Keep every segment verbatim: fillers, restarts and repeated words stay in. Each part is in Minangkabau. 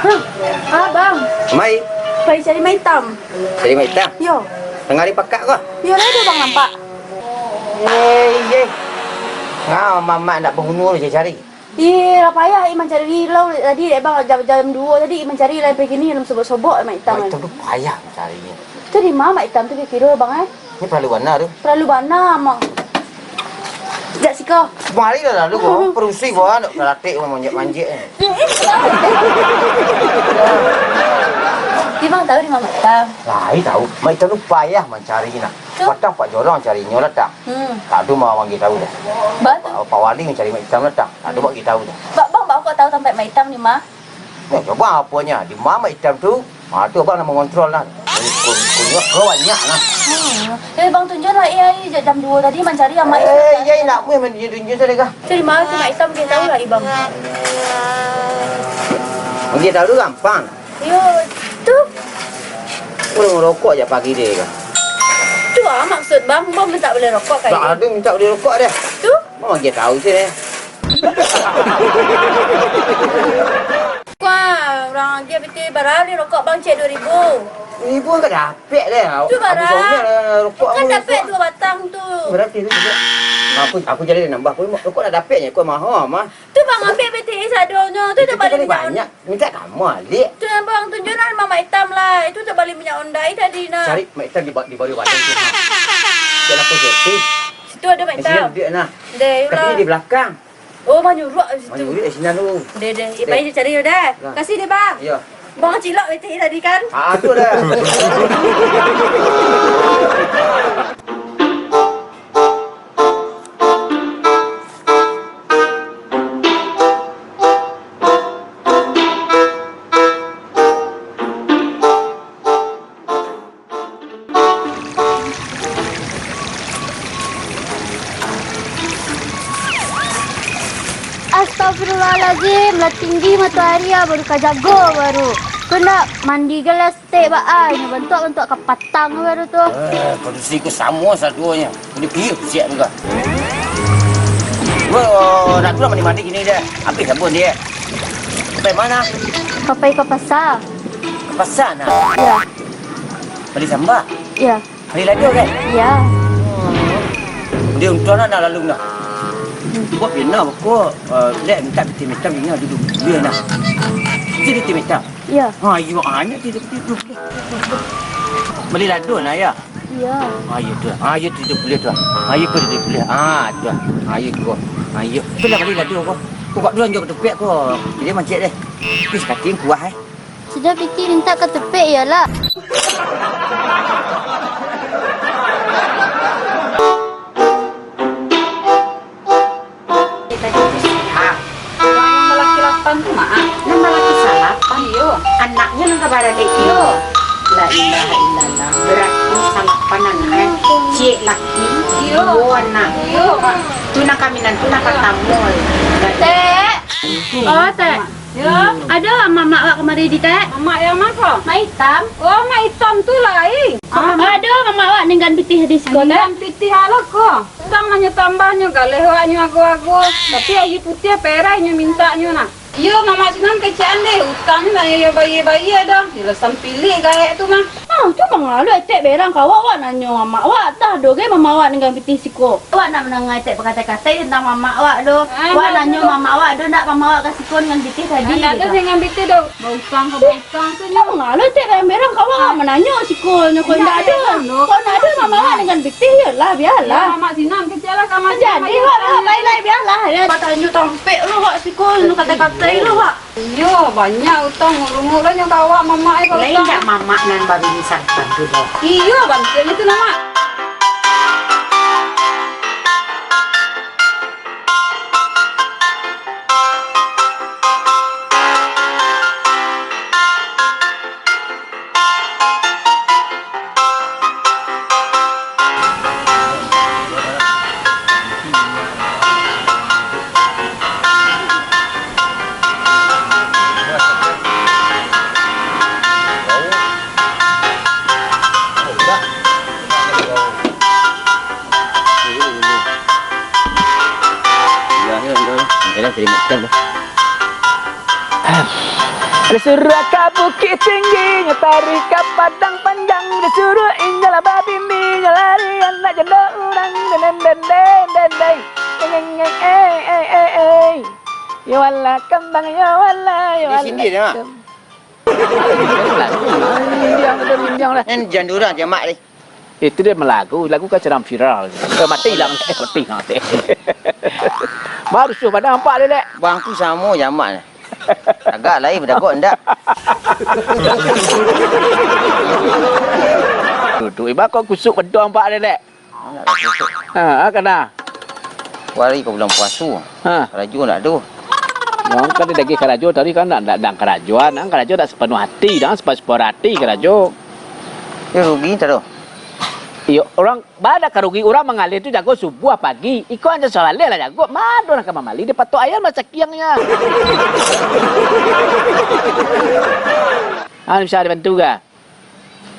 Hah? Ah, Bang. Mai. Pai cari Mak Itam. Cari Mak Itam? Yo. Tangah ari pakak ko? Yo, lah ado Bang nampak. Eh, eh. Ngau mamak nak banguno cari-cari. Ih, lah payah, ih, mancari lo tadi, dek Bang, jam, jam duo tadi, ih, mancari lah, sampai kini, lah sobok-sobok, Mak Itam. Mak Itam tu payah mancarinyo. Tu di ma Mak Itam tu kiro-kiro, Bang, eh? Ni paralu bana tu. Paralu bana, Mak. Jak siko. Mari lah lalu ko, parusi ko, nak karatik, manjek-manjek. Di Bang tahu di ma Mak Itam? Lai tahu. Mak Itam tu payah mancari nah. Tu? Patang pak jorong carinyo lah, Tang. Hmm. Tak ado mah urang gi tahu dah. Ba tu? Pak, Pak Wali mancari Mak Itam lah, Tang. Tak ado buat gi tahu dah. Ba, Bang, Bang kok tahu tampek Mak Itam di ma? Nah, coba aponyo, di ma Mak Itam tu? Ha, tu abang nak mangontrol lah. Kun-, kun-, kun-, kau banyak lah. Hmm. Eh, Bang tunjuk lah, eh, ai, jak jam duo tadi mancari Mak Itam. Eh, iya, nak mu manunjuk-nunjuk tadi kah? Cari ma tu Mak Itam, dia tahu lah, Ibang. Dia tahu tu gampang. Yo, tu. Boleh merokok je pagi dia kah? Tu ah maksud Bang, Bang minta boleh rokok kali. Tak ada minta boleh rokok dia. Tu? Bang dia tahu sih dia. Wah, urang agiah pitih barali rokok Bang cek duo ribu. Duo ribu kan dapek deh. Tu barang. Rokok kan dapek duo batang tu. Berarti tu juga. Aku, aku jadi nambah. Aku rokok nak dapeknya, aku maha mah. Tu Bang ambiak pitih sadonyo tu. Itu tabali kan minyak on-, banyak. Minta kamu, Alik. Tu yang Bang tunjuk nah, Mak Itam lah. Itu tabali minyak ondai tadi nah. Cari Mak Itam di ba-, di bawah badan tu. Dia lapor J P. Situ ada Mak Itam. Di sini duduk nah. Deh, tapi ulah. Di belakang. Oh, manyuruak di situ. Manyuruak di sinan tu. Deh, deh. Deh. Pai cari udah. Nah. Kasih deh, Bang. Iya. Bang cilok betik tadi kan? Ah, tu dah. Astagfirullahalazim, lah tinggi matoari ah, baru ka jago baru. Kau nak mandi gelas tek ba ai, bantuak-bantuak kapatang baru tu. Eh, padusi ko samo sadonyo. Kini piuh siak tu ka. Wo, nak tu lah mandi-mandi kini deh. Habis sabun dia. Sampai mana? Sampai ka pasa. Ka pasa nak? Ya. Bali samba? Ya. Bali lado kan? Ya. Dia untuang nak lalu nak. Hmm. Buat pina bako, eh, lek minta bitin minta bina duduk. Dia nak. Dia bitin minta. Ya. Ha, iyo, ha, inyo tiduik, tiduik, tiduik. Bali lado nah, ya? Ya. Ha, iyo tu. Ha, iyo tiduik buliah tu. Ha, iyo ko tiduik buliah. Ha, tu. Ha, iyo ko. Ha, iyo. Tu lah bali lado ko. Ko kak duan jo katupek ko. Jadi mancik deh. Tapi sakating kuah, eh. Sudah pitih minta katupek, iyolah. Kita itu sehat. Yang balaki lapan tu, Mak, ah? Nan balaki salapan? Iyo. Anaknyo nan ka baradek tu? Iyo. La ilaha illallah. Barati salapan anak, eh. Ciek laki, iyo, duo anak. Iyo, Mak. Tu nan kaminan tu nan partamo. Tek. Oh, Tek. Yo. Ado mamak awak kamari di, Tek? Mamak yang ma ko? Mak Itam. Oh, Mak Itam tu lai. Ah, ado mamak awak ninggan pitih di siko, Tek. Ninggan pitih alah ko. Utang lah nyo tambah nyo, galeh awak nyo ago-ago. Tapi aia putiah perah nyo minta nyo nah. Iyo, mamak sinan kecekan deh. Utang nyo nak nyo bayia-bayia dah. Yo lah sampilik gaek tu mah. Ah, tu mangalo etek berang ka awak, awak nanyo mamak awak, tah do ge mamak awak ninggan pitih siko. Awak nak mandanga etek bakatai-katai tantang mamak awak do. Ah, awak nanyo mamak awak do, ndak mamak awak ka siko ninggan pitih tadi. Ndak ado ninggan pitih do. Bautang ka bautang tu nyo. Mangalo etek berang-berang ka awak, mananyo siko nyo, kok ndak ado. Kok ndak ado mamak awak ninggan pitih, yo lah, bialah. Mamak sinan kecek lah ka mamak. Jadi awak lah, bialah. Batanyo tampek lo awak siko, nyo katai-katai lo awak. Iyo, banyak utang, urunguak lah nyo ka awak mamak ai. Lain bautang. Lain jak mamak nan babini sarpan tu doh. Iyo, bantuaknyo tu nah, Mak. Jangan terima kasih. Disuruah ka Bukik Tinggi, nyo tarik ka Padang Panjang, disuruah inyo lah babini, nyo lari anak jando urang, den, den, den, den, den, den. Eng, eng, eng, ei, ei, ei, ei. Yo Allah kambang, yo Allah, yo Di Allah sini dia, Mak. Kambang. Lagu, ah, minjang, ada minjang lah. Nan jando urang je, Mak, ni. Itu dia melagu, lagu kan sedang viral. Eh, mati lah, mati, mati. Baru sudah pada nampak dia, Lek. Bang tu samo jamak ni. Agak lain bedagok ndak? Duduk, Iban kok kusuk bedong nampak dia, Lek. Agak kusuk. Ha, ha, kena. Wari ka bulan puaso. Ha. Karajo ndak ado. Yang kan dia dagih karajo tadi kan ndak, ndak, ndak karajoan, nang karajo ndak sepenuh hati, nang separuh-separuh hati karajo. Yo rugi tak ado. Iyo, orang Bada ka rugi urang mangalih tu jago subuah pagi. Iko anjo sabaleh lah jago. Mado nan ka mamali, dipatok ayam lah cakiangnyo. Ah, bisa dibantu ka?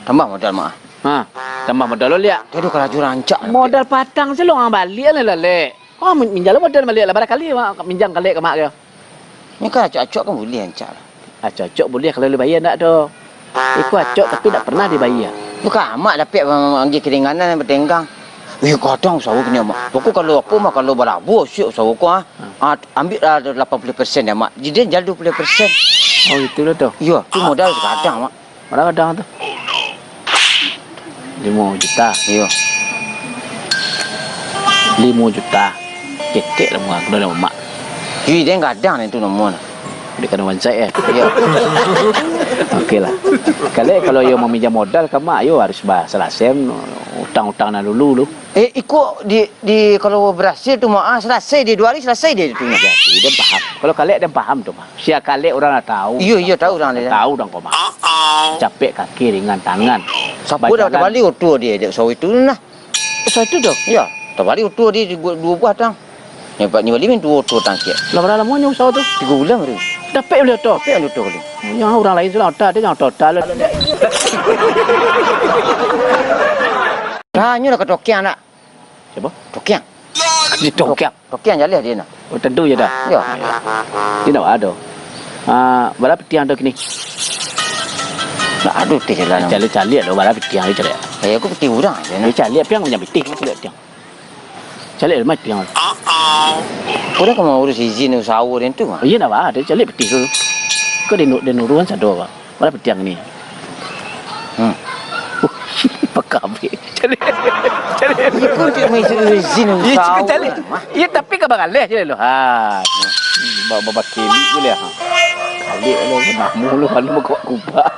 Tambah modal, Mak. Ha, tambah modal lo, Lek. Jadi karajo rancak. Modal patang se lo, ang baliak lah, Lek. Oh, min-, minjam modal baliak lah. Bara kali, Mak, minjam ka Lek ka Mak ko? Ni kan acok-acok kan buliah rancak lah. Acok-acok buliah kalau dibayia ndak doh. Iko acok tapi ndak pernah dibayia. Bukan amak dapek ma-, ma-, manggih keringanan yang batenggang. Eh, kadang usaho kini, Mak. Pokok kalau aku mah, kalau balabuah siap usaho aku, ah. Hmm. Ah, ambil lah lapan puluh persen ya, Mak. Jadi dia jual dua puluh persen. Oh, itu lah tu. Iya, tu modal sekadang, Mak. Bara gadang tu? Limo juta. Iyo. Limo juta. Ketek lah muka aku dah, Mak. Jadi, den gadang den tu nomor. Dia kena wansai, eh? Iyo. Oke lah. Kalau, kalau yo maminjam modal ka Mak, yo harus ba salasai utang-utang nan dulu tu. Eh, iko di, di, kalau berhasil tu, Mak, ah, selesai dia, dua hari selesai dia tu, Mak. Jadi, den paham. Kalau kalek, den paham tu, Mak. Sia kalek urang lah tahu. Iyo, iyo, tahu urang dia. Tahu urang ko, Mak. Capek kaki, ringan tangan. Sapu dah tabali oto dia, dek sawo itu nah. Sawo itu tu? Iyo, tabali oto dia, dua, dua buah tang. Ni, Pak, ni bali main dua oto tang siap. Lah, bara lamonyo usaho tu? Tigo bulan baru. Dapek bali oto? Dapek bali oto kali. Yang urang lain sudah oto, dia yang oto-oto lah. Tanyo lah ka tokiang nak. Siapa? Tokiang. Di tokiang. Tokiang jaleh dia nak. Oh, tentu je dah. Yo. Dia nak ada. Ah, bara pitih ando kini? Nak ado pitih jalan. Caliak-caliak lo, bara pitih ando caliak. Eh, aku pitih urang je nak. Dia caliak piang macam pitih, macam caliak tiang. Caliak lemah tiang. Kau dah kamu urus izin usaha dia tu, mah? Iya, nak bah, dia caliak pitih tu. Kau dia nu-, dia nuruan sado, bah. Bara pitih ang ni? Hmm. Pakabik. Caliak. Caliak. Iko untuak maisi izin usaha. Iyo, tapi ka bagaleh je lo. Ha. Ba-, ba-, bakili je lah. Kalek lo, namo lo, lalu bakubak-kubak.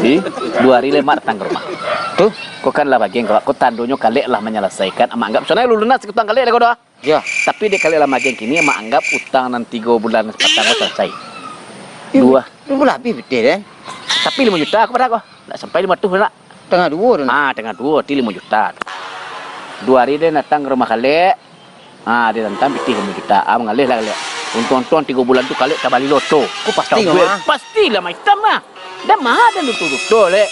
Di, dua hari lai Mak datang ka rumah. Tu, ko kan lah bagian ko, ko tandonyo kalek lah manyalasaikan. Amak anggap sonai lu lunas utang kalek lah ko doh. Yo. Tapi dek kalek lah magian kini, Amak anggap utang nan tigo bulan patang ko salasai. Iyo, dua. Nunggu lah abih pitih den. Tapi limo juta ko bara ko. Ndak sampai limo ratuih nak. Tangah duo tu nak. Ah, tangah duo, ti limo juta. Dua hari den datang ka rumah kalek. Ah, dia tantang pitih limo juta. Ah, mangaleh lah kalek. Untuang-untuang tigo bulan tu kalek tabali loto. Ko pasti, Mak? Pasti lah, Mak, itam lah. Dah mah den duto-duto, Lek.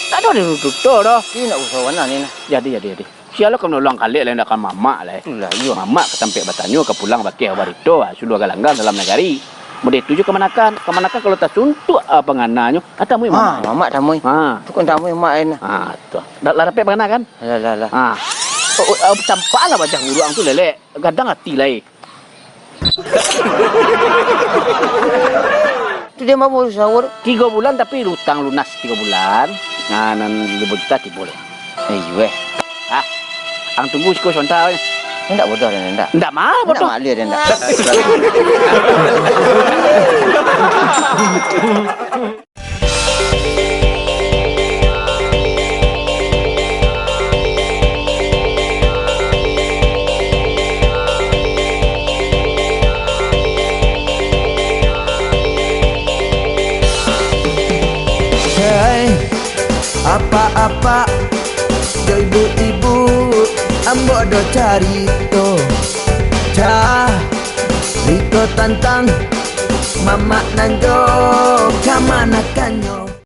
Tak ado den duto-duto doh. Kini nak usaha wana ni nah. Jadi, jadi, jadi. Sia lah ka manolong kalek lai, ndak ka mamak lai. Itulah, iyo. Mamak ka tampek batanyo, ka pulang bakeh barito, ah, sudah galanggang dalam nagari. Model tu jo kamanakan. Kamanakan kalau tasuntuak, ah, pangananyo, ah, tamui mamak. Mamak tamui. Ha. Tu kan tamui mamak lain lah. Ha, tu. Dah, lah dapek panganan kan? Lah, lah, lah. Ha. Oh, oh, oh, campak lah wajah urang tu, Lek. Gadang ati lai. Tu dia mampu sahur. Tigo bulan tapi utang lunas tigo bulan. Nah, nan limo juta tibo lah. Eh, iyo, eh. Ah, ang tunggu siko sonta weh. Indak bodoh dan indak. Indak mah bodoh. Indak maklum dan indak. Hei, apak-apak, jo ibu-ibu, ambo ado carito. Carito tantang mamak nan jo kamanakannyo.